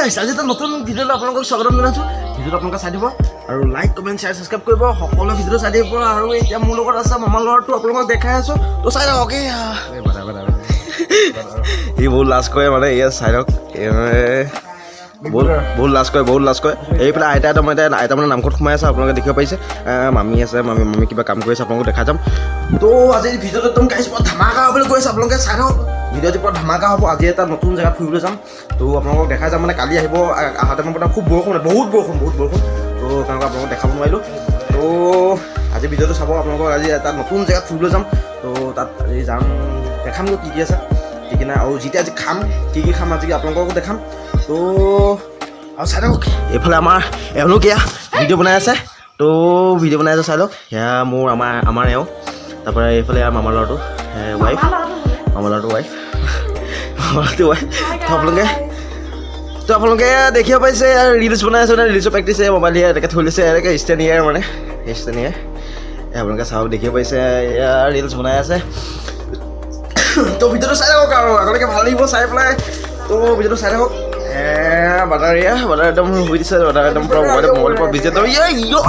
গাইছ, আজি এটা নতুন ভিডিঅ'লৈ আপোনালোকক স্বাগতম জনাইছোঁ। ভিডিঅ'টো আপোনালোকে চাই দিব আৰু লাইক, কমেণ্ট, শ্বেয়াৰ, ছাবস্ক্ৰাইব কৰিব। সকলো ভিডিঅ'টো চাই দিব। আৰু এতিয়া মোৰ লগত আছে মামা ল'ৰাটো, আপোনালোকক দেখাই আছোঁ। তো চাই লওক। অ'কে, সি বহুত লাজ কৰে মানে। এয়া চাই লওক, এই মানে বহুত বহুত লাজ কৰে, বহুত লাজ কৰে। এইফালে আইতা একদম, এতিয়া আইতা মানে নামঘৰত সোমাই আছে, আপোনালোকে দেখিব পাৰিছে। মামী আছে, মামী মামী কিবা কাম কৰি আছে, আপোনালোকক দেখাই যাম। তো আজি ভিডিঅ'টো একদম গাইছ পুৰা ধামাকা হ'ব বুলি কৈ আছে, আপোনালোকে চাই থাকক। ভিডিঅ'টো পুৰা ধামাকা হ'ব। আজি এটা নতুন জেগাত ফুৰিবলৈ যাম, তো আপোনালোকক দেখাই যাম। মানে কালি আহিব আহোঁতে মানে খুব বৰষুণ, বহুত বৰষুণ, বহুত বৰষুণ। তো তেনেকুৱা আপোনালোকক দেখাব নোৱাৰিলোঁ। তো আজি ভিডিঅ'টো চাব আপোনালোকক। আজি এটা নতুন জেগাত ফুৰিবলৈ যাম। তো তাত আজি যাম, দেখামগৈ কি কি আছে, কি কি নাই। আৰু যেতিয়া আজি খাম, কি কি খাম আজি আপোনালোককো দেখাম। তো আৰু চাই থাকক, এইফালে আমাৰ এওঁলোক এয়া ভিডিঅ' বনাই আছে। তো ভিডিঅ' বনাই আছে, চাই লওক। সেয়া মোৰ আমাৰ আমাৰ এওঁ, তাৰপৰা এইফালে মামা ল'ৰাটো ৱাইফ, মামা ল'ৰাটো ৱাইফ, মামা ল'ৰাটো ৱাইফ। তো আপোনালোকে দেখিব পাইছে, ৰিলচ বনাই আছে, মানে ৰিলচৰ প্ৰেক্টিছ। মোবাইল ইয়াৰ এনেকৈ থৈ লৈছে, এনেকৈ ষ্টেণ্ড ইয়াৰ, মানে ষ্টেণ্ড ইয়াৰ। আপোনালোকে চাওক, দেখিব পাইছে, এয়া ৰিলচ বনাই আছে। তো ভিডিঅ'টো চাই থাকক আৰু আগলৈকে ভাল লাগিব চাই পেলাই। তো ভিডিঅ'টো চাই থাকক। বাটাৰ, এয়া বাটাৰ একদম শুই দিছে। বাটাৰ একদম পূৰা মোবাইল মোবাইল পৰা বিজি একদম।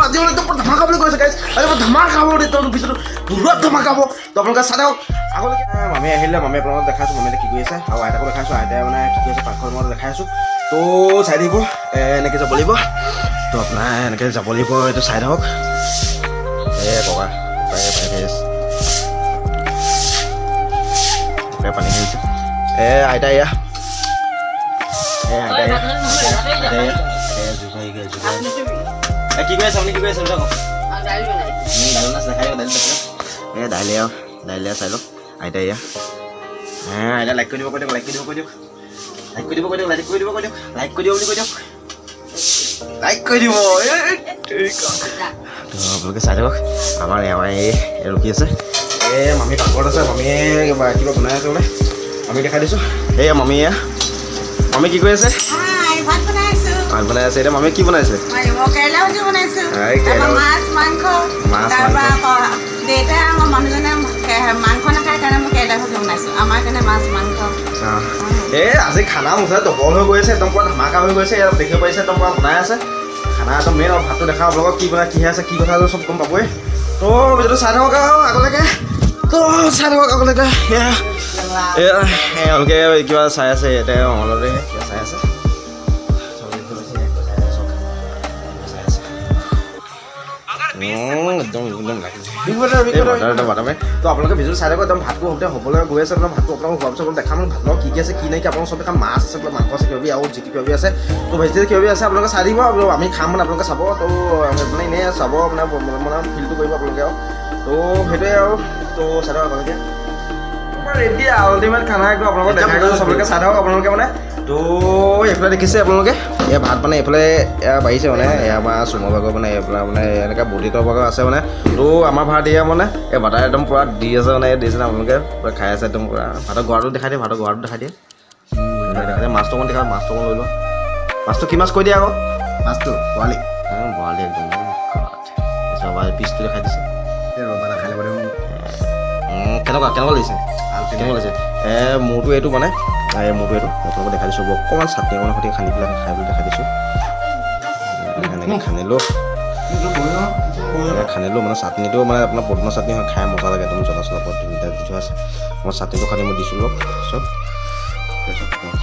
আজি মানে একদম পুৰা ধামাকা বুলি কৈছে গাইছ, আজি পুৰা ধামাকা হ'ব একদম, ভিডিঅ'টো পুৰা ধামাকা হ'ব। তো আপোনালোকে চাই থাকক আগলৈকে। মামী আহিলে, মামী আপোনালোকক দেখাইছোঁ মামী কি কৰি আছে আৰু আইতাকো দেখাইছোঁ, আইতাই মানে কি কৰি আছে পাকঘৰত মই দেখাই আছোঁ। তো চাই থাকিব। এনেকৈ যাব লাগিব। তো আপোনাৰ এনেকৈ যাব লাগিব, এইটো চাই থাকক। ককা, ককাই পানী খাই আছে, ককাই পানী খাইছে। আইতা এয়া, আইতা এয়া, আইতা এয়া, আইতা এয়া, জোকাৰি জোকাৰি। কি কৰি আছে আপুনি? কি কৰি আছে? কওক। দাইল মাছ দেখাই দিয়ক, দাইল দেখাই। দাইল আৰু দাইল চাই লওক। আইতা এয়া। আইতা, লাইক কৰি দিব কৈ দিয়ক, লাইক কৰি দিব কৈ দিয়ক, লাইক কৰি দিব কৈ দিয়ক, লাইক কৰি দিব কৈ দিয়ক, লাইক কৰি দিব বুলি কৈ দিয়ক, লাইক কৰি দিব। তো আপোনালোকে চাই থাকক। আমাৰ এওঁ এই ৰখি আছে। মামী পাকঘৰত আছে, মামীয়ে কিবা কিবা বনাই আছে বোলে। মামী দেখাই দিছোঁ। এয়া মামী, এয়া মামী কি কৰি আছে? হাই, ভাত বনাই আছো। ভাত বনাই আছে। এতিয়া মামীয়ে কি বনাইছে? মই কেৰেলা ভাজি বনাইছো। এই কেৰেলা তাৰপৰা ভাজি। মাছ মাংস। মাছ, তাৰপৰা মাংস। আকৌ দেউতাই, আমাৰ মানুহজনে মাংস নাখায় কাৰণে মই কেৰেলা ভাজি বনাইছো। আমাৰ কাৰণে মাছ মাংস। আজি খানা মুঠতে ডবল হৈ গৈ আছে, একদম পুৰা ধামাকা হৈ গৈছে। ইয়াত দেখিব পাৰিছে, একদম পুৰা বনাই আছে খানা একদম মেইন। আৰু ভাতটো দেখাওঁ আপোনালোকক, কি বনাই, কিহে আছে, কি কথা আছে, চব গম পাবই। তো ভিডিঅ'টো চাই থাকক আৰু আগলৈকে। তো চাই থাকক আগলৈকে। এয়া এয়া এওঁলোকে কিবা চাই আছে ইয়াতে, অনলাইনতে কিবা চাই আছে। চব দেখিব পাইছে, কিবা চাই আছে, চব কিবা চাই আছে। একদম একদম লাগিছে। এই বাটাৰ এটা বাটাৰ। তো আপোনালোকে ভিডিঅ'টো চাই থাকক। একদম ভাতটো হওঁতে হ'বলৈ গৈ আছে। একদম ভাতটো আপোনালোক হোৱাৰ পিছত দেখাম ভাত লগত কি কি আছে, কি নাই কি, আপোনালোক চব দেখাম। মাছ আছে বোলে, মাংস আছে, কিবা কিবি আৰু যি কিবা কিবি আছে। তো ভেজিটেবল কিবা কিবি আছে, আপোনালোকে চাই থাকিব। আৰু আমি খাম, মানে আপোনালোকে চাব। তো মানে এনেই চাব, মানে মানে ফিলটো কৰিব আপোনালোকে আৰু। তো সেইটোৱে আৰু। তো চাই থাকক আপোনালোকে। ৰেডি আল্টিমেট খানা একদম আপোনালোকক দেখাই গৈছোঁ, চবলৈকে চাই থাকক আপোনালোকে। মানে তো এইফালে দেখিছে আপোনালোকে, এয়া ভাত মানে এইফালে এয়া বাঢ়িছে, মানে এয়া আমাৰ চুমৰ ভাগৰ, মানে এইফালে মানে এনেকৈ বডিতৰ ভাগৰ আছে মানে। তো আমাৰ ভাত এয়া, মানে এই বাটাৰ একদম পূৰা দি আছে, মানে দিছে আপোনালোকে পূৰা খাই আছে একদম পূৰা। ভাতৰ গৰাটো দেখাই দিয়ে, ভাতৰ গৰাটো দেখাই দিয়ে, দেখাই দিয়ে। মাছটো অকণ দেখা, মাছটো অকণ লৈ লোৱা। মাছটো কি মাছ কৈ দিয়া আকৌ। মাছটো বৰালি। বৰালি একদম। পিচটো দেখাই দিছে। এই ৰ'বা, নাখাই ল'ব দেখোন। কেনেকুৱা কেনেকুৱা লাগিছে? কেনেকুৱা লাগিছে? মোৰটো এইটো, মানে মোৰটো এইটো আপোনালোকক দেখাই দিছোঁ। অকণমান চাটনি অকণৰ সৈতে সানি পেলাই খাই পেলাই দেখাই দিছোঁ। এনেকৈ খানিলোঁ, এনেকৈ খানিলোঁ। মানে চাটনিটো মানে আপোনাৰ পদিনা চাটনি হয়, খাই মজা লাগে একদম। জ্বলা চলা বৰ ধুনীয়া দি থোৱা আছে। মই চাটনিটো খানি মই দিছোঁ লওক চব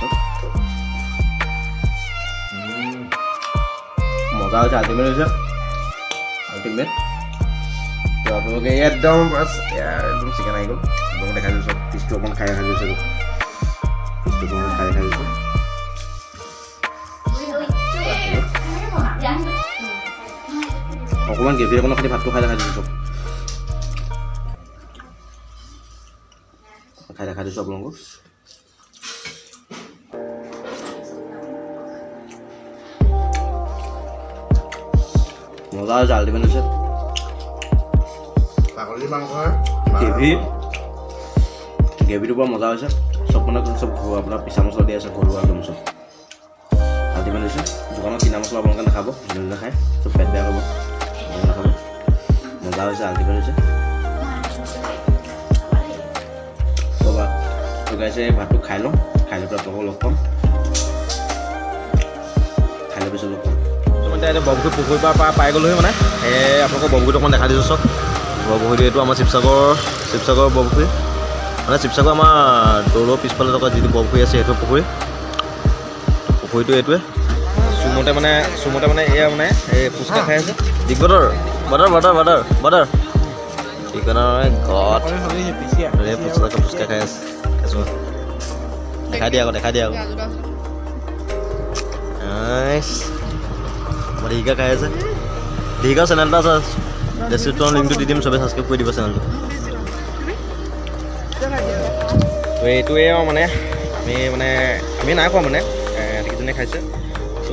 চব। মজা হৈছে, আল্টিমেট হৈছে, আল্টিমেট। তো আপোনালোকে একদম বাছ, একদম চিকেন আহি গ'ল। আপোনালোকক দেখাই দিছোঁ, পিচটো অকণমান খাই দেখাই দিছোঁ, পিচটো অকণমান খাই দেখাই দিছোঁ। অকণমান গ্ৰেভি অকণৰ সৈতে ভাতটো খাই দেখাই দিছোঁ, চব খাই দেখাই দিছোঁ আপোনালোকক। মজা হৈছে, আল্টিমেট হৈছে। ছাগলী মাংস। গ্ৰেভি, গ্ৰেভিটো বৰ মজা হৈছে। চব মানে চব ঘৰুৱা, আপোনাৰ পিছা মছলা দি আছে, ঘৰুৱা একদম চব আল্টিমেট হৈছে। দোকানত কিনা মছলা আপোনালোকে নাখাব, যোনে যোনে খায় চব পেট বেয়া কৰিব, আপোনালোকে নাখাব। মজা হৈছে, আল্টিমেট হৈছে। তো গাইছে, ভাতটো খাই লওঁ, খাই লৈ পেলাই আপোনালোকক লগ পাম। এতিয়া এতিয়া বৰপুখুৰী পুখুৰীৰ পৰা পাই গ'লোহি মানে। এই আপোনালোকক বৰপুখুৰীটো অকণমান দেখাই দিছোঁ, চাওক। বৰপুখুৰীটো এইটো আমাৰ শিৱসাগৰ বৰপুখুৰী, মানে শিৱসাগৰ আমাৰ দৌলৰ পিছফালে থকা যিটো বৰপুখুৰী আছে, সেইটো পুখুৰী। পুখুৰীটো এইটোৱে। চুমতে মানে এয়া মানে এই ফুচকা খাই আছে। Big butter butter butter butter butter কি কয় গড। এই ফুচকা ফুচকা খাই আছে। আছো, দেখাই দিয়া আকৌ, দেখাই দিয়া আকৌ। নাইচ। আমাৰ দীঘিকা খাই আছে। দীঘিকা চেনেল এটা আছে, ডেছক্ৰিপশ্যনত লিংকটো দি দিম, চবে ছাবস্ক্ৰাইব কৰি দিব চেনেলটো। তো এইটোৱে আৰু মানে আমি নাই খোৱা, মানে এহেঁতিকেইজনে খাইছে। ত'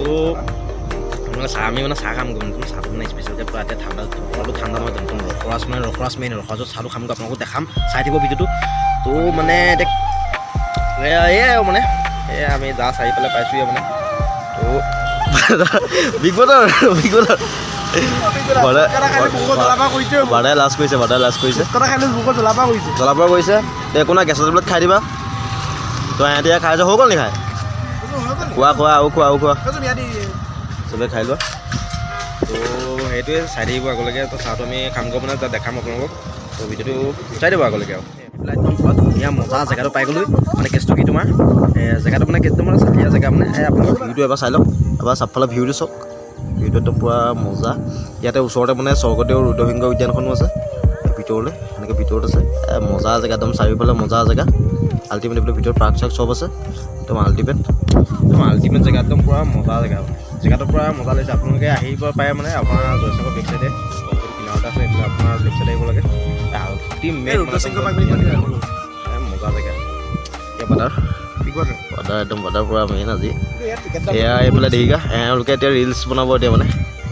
মানে চাহ, আমি মানে চাহ খাম গৈ, মানে চাহটো মানে স্পেচিয়েলকৈ পূৰা এতিয়া ঠাণ্ডা, বতৰটো ঠাণ্ডা নহয় জানো? একদম ৰসৰাজ, মানে ৰসৰাজ মেইন, ৰসৰাজত চাহটো খামগৈ, আপোনালোকক দেখাম, চাই থাকিব ভিডিঅ'টো। ত' মানে এতিয়া এয়া এয়াই আৰু মানে এয়া আমি যা চাৰি পেলাই পাইছোঁৱে মানে। ত' বিগ বটাৰ, বিগ বটাৰ, বাদাই লাজ কৰিছে, বাদাই লাজ কৰিছে। জ্বলা পোৰা কৰিছে। তে একো নাই, গেছৰ টেবলেট খাই দিবা। তই এহেঁতি খাই আছ, হৈ গ'ল নি খাই? খোৱা খোৱা আৰু খোৱা, আৰু খোৱা, চবে খাই লোৱা। তো সেইটোৱে, চাই থাকিব আগলৈকে। তো চাহটো আমি খামগৈ, মানে তাত দেখাম আপোনালোকক। তো ভিডিঅ'টো চাই দিব আগলৈকে। আৰু এইফালে একদম পূৰা ধুনীয়া মজা জেগাটো পাই গ'লোঁ। মানে কেছটো কি তোমাৰ জেগাটো মানে কেছটো মানে চাফীয়া জেগা মানে। এই আপোনালোকৰ ভিউটো এবাৰ চাই লওক, এবাৰ চবফালে ভিউটো চাওক। ভিউটো একদম পূৰা মজা। ইয়াতে ওচৰতে মানে স্বৰ্গদেউ ৰুদ্ৰসিংহ উদ্যানখনো আছে। এই ভিতৰলৈ এনেকৈ ভিতৰত আছে। মজা জেগা, একদম চাৰিওফালে মজা জেগা, আল্টিমেট। এইফালে ভিতৰত পাৰ্ক চাৰ্ক চব আছে, একদম আল্টিমেট, একদম আল্টিমেট জেগা, একদম পূৰা মজা জেগা মানে। জেগাটো পূৰা মজা লাগিছে। আপোনালোকে আহিব পাৰে, মানে আপোনাৰ জয়সাগৰ বেক চাইডে কিনাৰতে আছে। এইফালে আপোনাৰ লেফ্ট চাইডে আহিব লাগে। আল্টিমেট মজা জেগা। এতিয়া বাটাৰ বাটাৰ, একদম বাটাৰ পূৰা মেইন আজি। এয়া এইফালে দেখিকা, এওঁলোকে এতিয়া ৰিলচ বনাব এতিয়া, মানে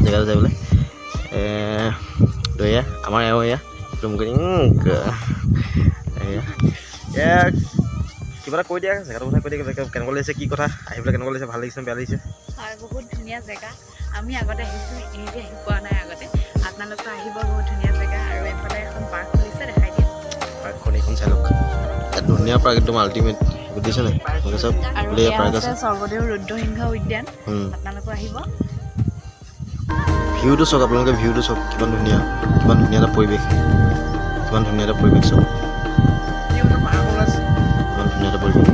জেগাটো চাই পেলাই। তো এয়া আমাৰ এওঁ, এয়া একদম এয়া এয়া কিবা এটা কৈ দিয়া, জেগাটোৰ কথা কৈ দিয়া, কিবা কেনেকুৱা লাগিছে, কি কথা, আহি পেলাই কেনেকুৱা লাগিছে, ভাল লাগিছে নে বেয়া লাগিছে? হয়, বহুত ধুনীয়া জেগা। আমি আগতে আহিছোঁ, এনেকৈ আহি পোৱা নাই আগতে। আপোনালোকে আহিব, বহুত ধুনীয়া জেগা। আৰু এইফালে এখন পাৰ্ক খুলিছে, দেখাই দিয়ে। পাৰ্কখন এইখন চাই লওক। ইয়াত ধুনীয়া পাৰ্ক, একদম আল্টিমেট, বুজিছে নাই? আপোনালোকে চব আৰু এইফালে এয়া পাৰ্ক হৈছে আছে। স্বৰ্গদেউ ৰুদ্ৰসিংহ উদ্যান। আপোনালোকো আহিব। ভিউটো চাওক আপোনালোকে, ভিউটো চাওক, কিমান ধুনীয়া, কিমান ধুনীয়া এটা পৰিৱেশ, কিমান ধুনীয়া এটা পৰিৱেশ চাওক, কিমান ধুনীয়া এটা পৰিৱেশ।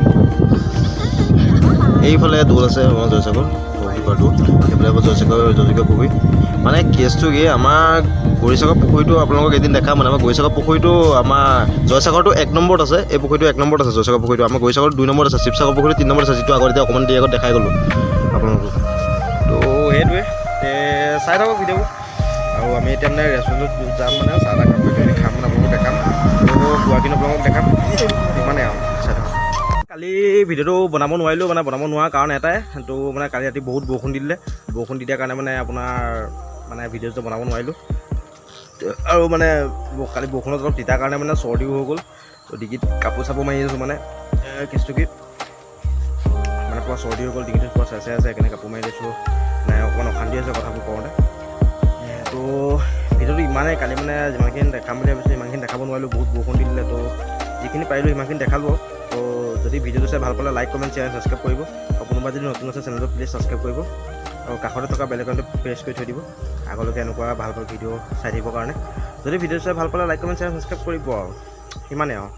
এইফালে দৌল আছে আমাৰ জয়সাগৰ পুখুৰী দৌল। এইফালে আকৌ জয়সাগৰ জয়সাগৰ পুখুৰী। মানে কেছটো কি, আমাৰ গৌৰীসাগৰ পুখুৰীটো আপোনালোকক এদিন দেখাম। মানে আমাৰ গৌৰীসাগৰ পুখুৰীটো, আমাৰ জয়সাগৰটো 1 নম্বৰত আছে, এই পুখুৰীটো 1 নম্বৰত আছে জয়সাগৰ পুখুৰীটো। আমাৰ গৌৰীসাগৰ 2 নম্বৰত আছে, শিৱসাগৰ পুখুৰীটো 3 নম্বৰত আছে, যিটো আগত এতিয়া অকণমান দেৰি আগত দেখাই গ'লোঁ আপোনালোকক। তো সেইটোৱে, চাই থাকক ভিডিঅ'বোৰ। আৰু আমি এতিয়া মানে ৰেষ্টুৰেণ্টত যাম, মানে চাহ তাহ খাম, কিবা খাম, মানে আপোনালোকক দেখাম। তো খোৱাখিনি আপোনালোকক দেখাম, ইমানেই আৰু, চাই থাকক। কালি ভিডিঅ'টো বনাব নোৱাৰিলোঁ, মানে বনাব নোৱাৰাৰ কাৰণ এটাই, তো মানে কালি ৰাতি বহুত বৰষুণ দি দিলে। বৰষুণ দি দিয়াৰ কাৰণে মানে আপোনাৰ মানে ভিডিঅ'টো বনাব নোৱাৰিলোঁ। আৰু মানে কালি বৰষুণত অলপ তিতাৰ কাৰণে মানে চৰ্দিও হৈ গ'ল। তো ডিঙিত কাপোৰ চাপোৰ মাৰি আছোঁ। মানে কেছটো কি, মানে পূৰা চৰ্দি হৈ গ'ল, ডিঙিটো পূৰা চেঁচাই আছে, সেইকাৰণে কাপোৰ মাৰি লৈছোঁ। মানে অকণমান অশান্তি হৈছে কথাবোৰ কওঁতে। তো ভিডিঅ'টো ইমানেই। কালি মানে যিমানখিনি দেখাম বুলি ভাবিছোঁ, সিমানখিনি দেখাব নোৱাৰিলোঁ, বহুত বৰষুণ দি দিলে। তো যিখিনি পাৰিলোঁ সিমানখিনি দেখালোঁ। তো যদি ভিডিঅ'টো চাই ভাল পালে লাইক, কমেণ্ট, শ্বেয়াৰ, ছাবস্ক্ৰাইব কৰিব। আৰু কোনোবা যদি নতুন আছে চেনেলটো, প্লিজ ছাবস্ক্ৰাইব কৰিব আৰু কাষতে থকা বেল আইকনটো প্ৰেছ কৰি থৈ দিব, আগলৈকে এনেকুৱা ভাল ভাল ভিডিঅ' চাই থাকিবৰ কাৰণে। যদি ভিডিঅ' চাই ভাল পালে লাইক, কমেণ্ট, শ্বেয়াৰ, ছাবস্ক্ৰাইব কৰিব আৰু সিমানেই আৰু।